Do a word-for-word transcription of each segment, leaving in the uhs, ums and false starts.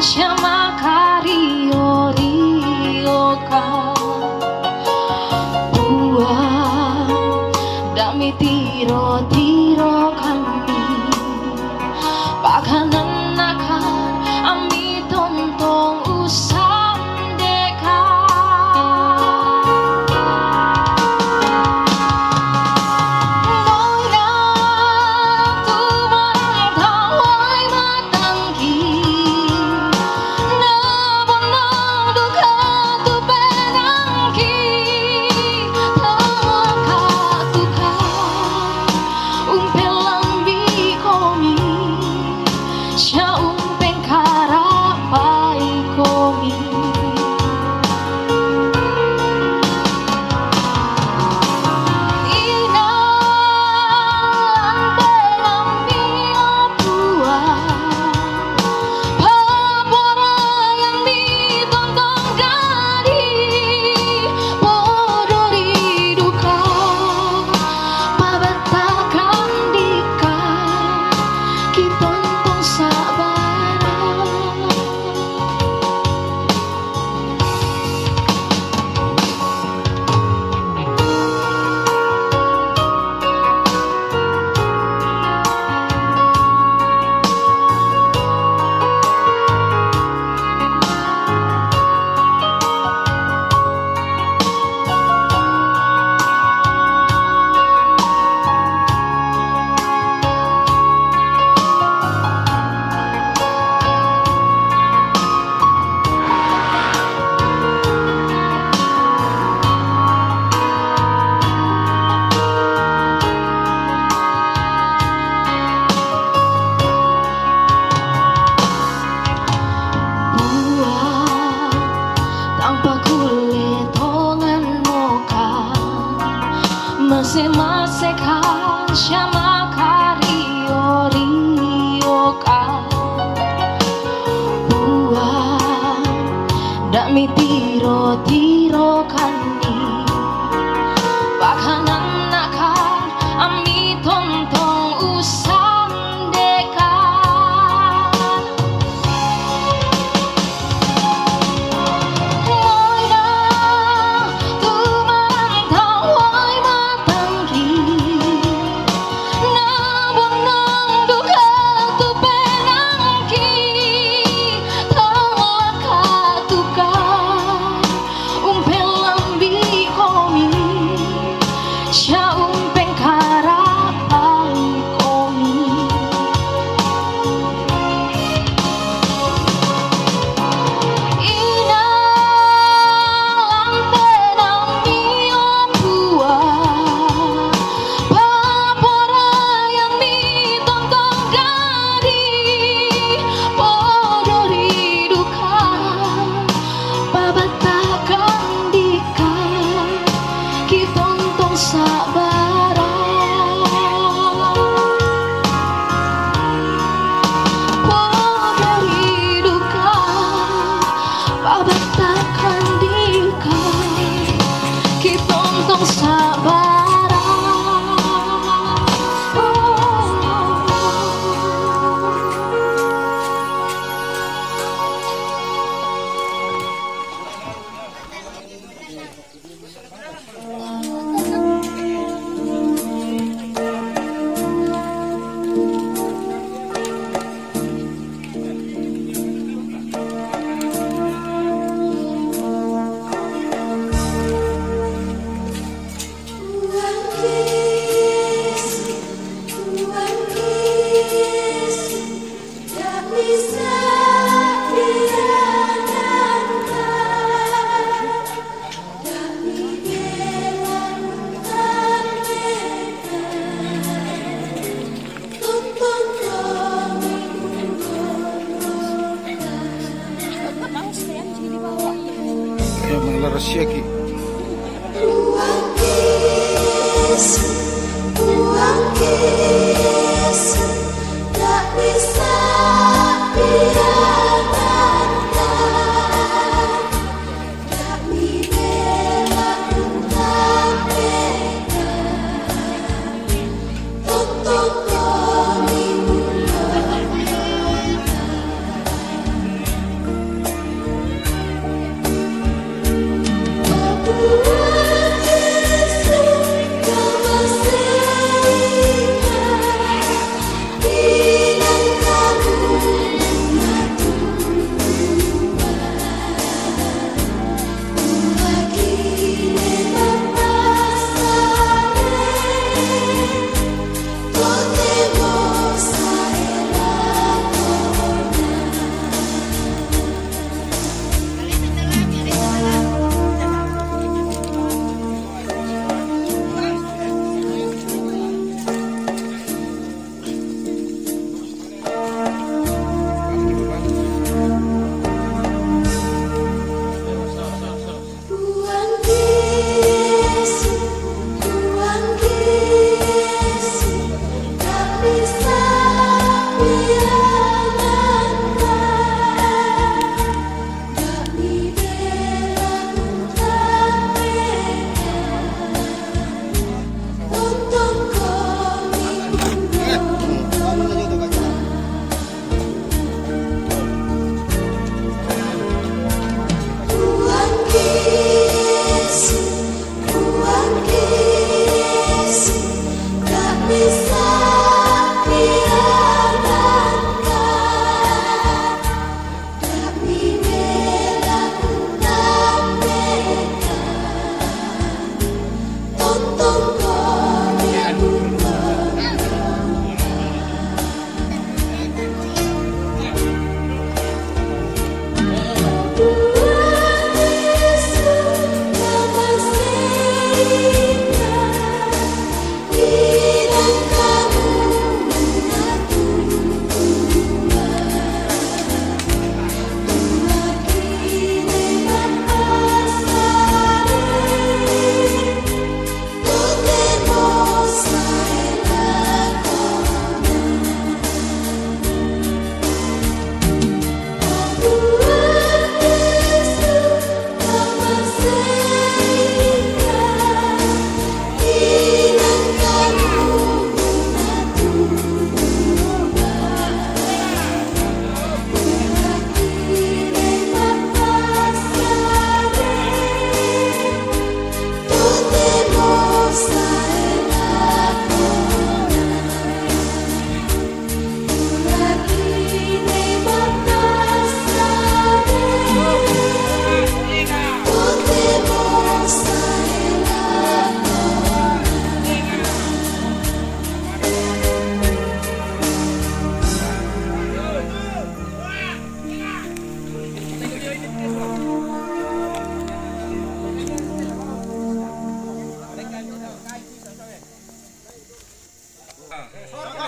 Siya makario-rio ka. Buah dami tiro-tiro kami. Paghanan akan ami tontong usang deka. Ngoy na tumarang taway matanggi. Na bonong duka tu penangki. Tawaka tuka. Umpelambi komi. Siya umpeng karapai komi. Ina lampe nami o pua. Paporayan mi tontong dadi. Podori duka. Pabatakan dika. Kitontong sabara. Buah tanpa kulit tongan moka. Mase-mase kan siya makario-rio ka. Buah dami tiro-tiro kami. Paghanan akan ami tontong usang deka. Ngoy na tumarang taway matanggi. Na bonong duka tu penangki. Tawaka tuka. Umpelambi komi. Siya umpeng karapai komi. Ina lampe nami o pua. Paporayan mi tontong dadi. Podori duka. Pabatakan dika. Kitontong sabara. Podori duka. Pabatakan dika. Kitontong sabara. Ya, malah rahasia ki.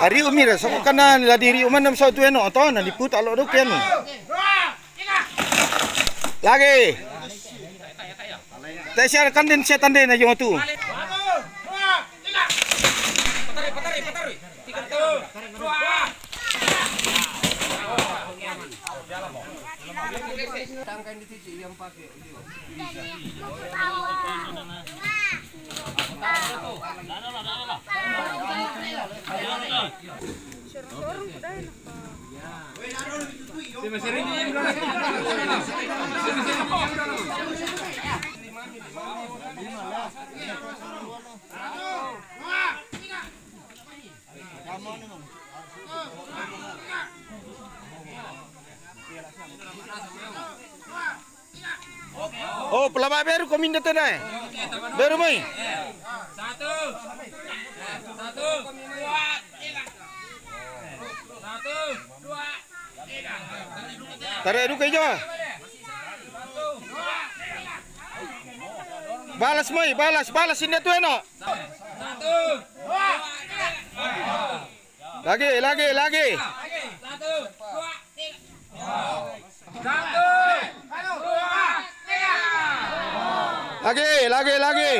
Ari umi ra, so kana la diri uman nam so tu eno to, na diputa lo do kenu. Lagi. Te sia kanden sia tanden aja tu. Oh, pelaba beru kominda tenai. Beru mai. Satu. Satu. Dua. Satu. Dua. Tarik duka ijo. Balas mai, balas, balas inda tu eno. Lagi, lagi, lagi. Lagi, lagi, lagi.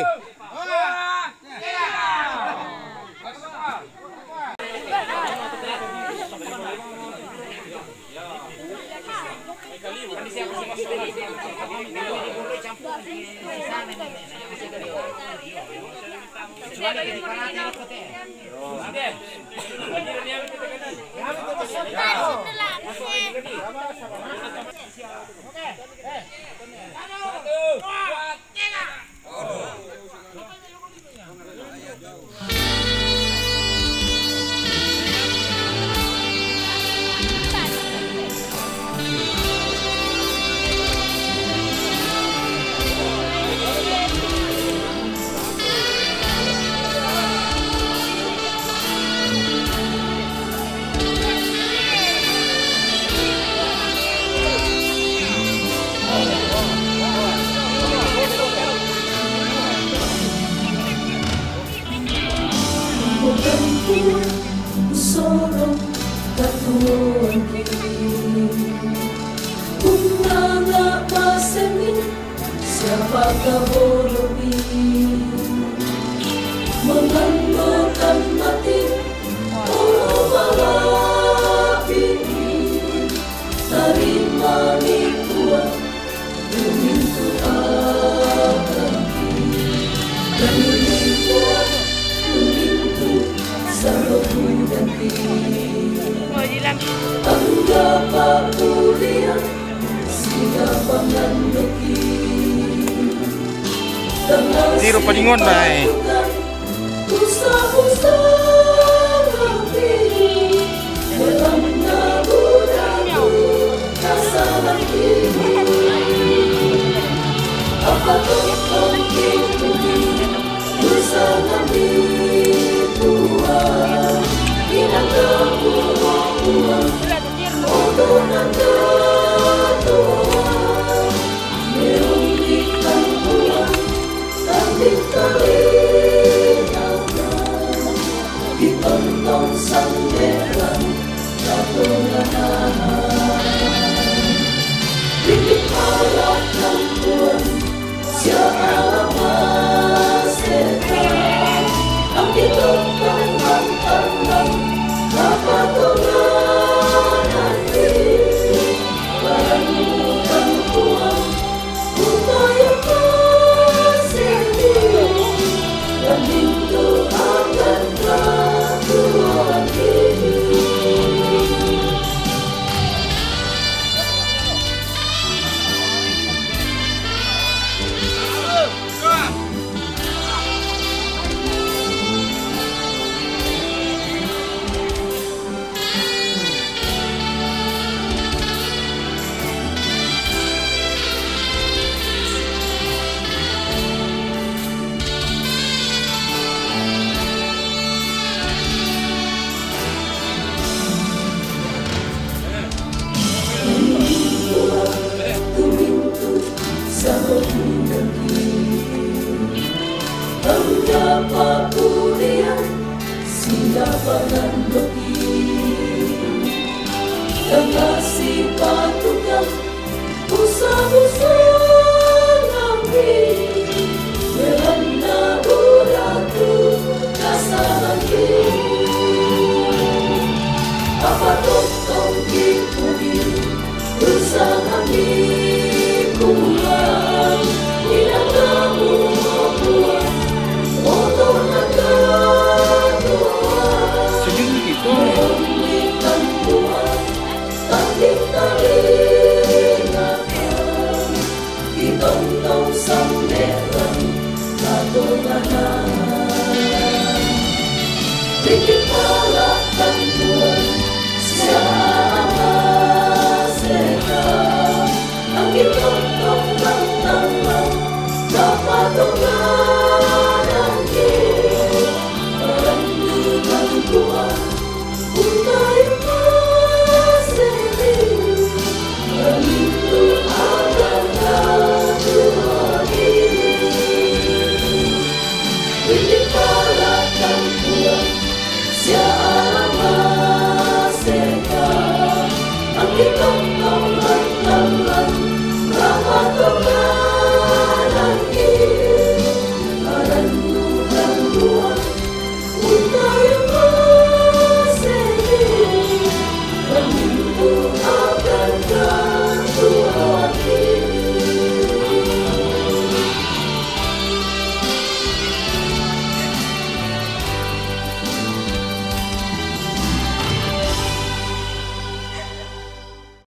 Sorong katuan kini. Bunga ngak basemi, siapa kau borobi? Mengandalkan mati, oh, malah bini. Tarima ni kuat, Tiro palingon, bai.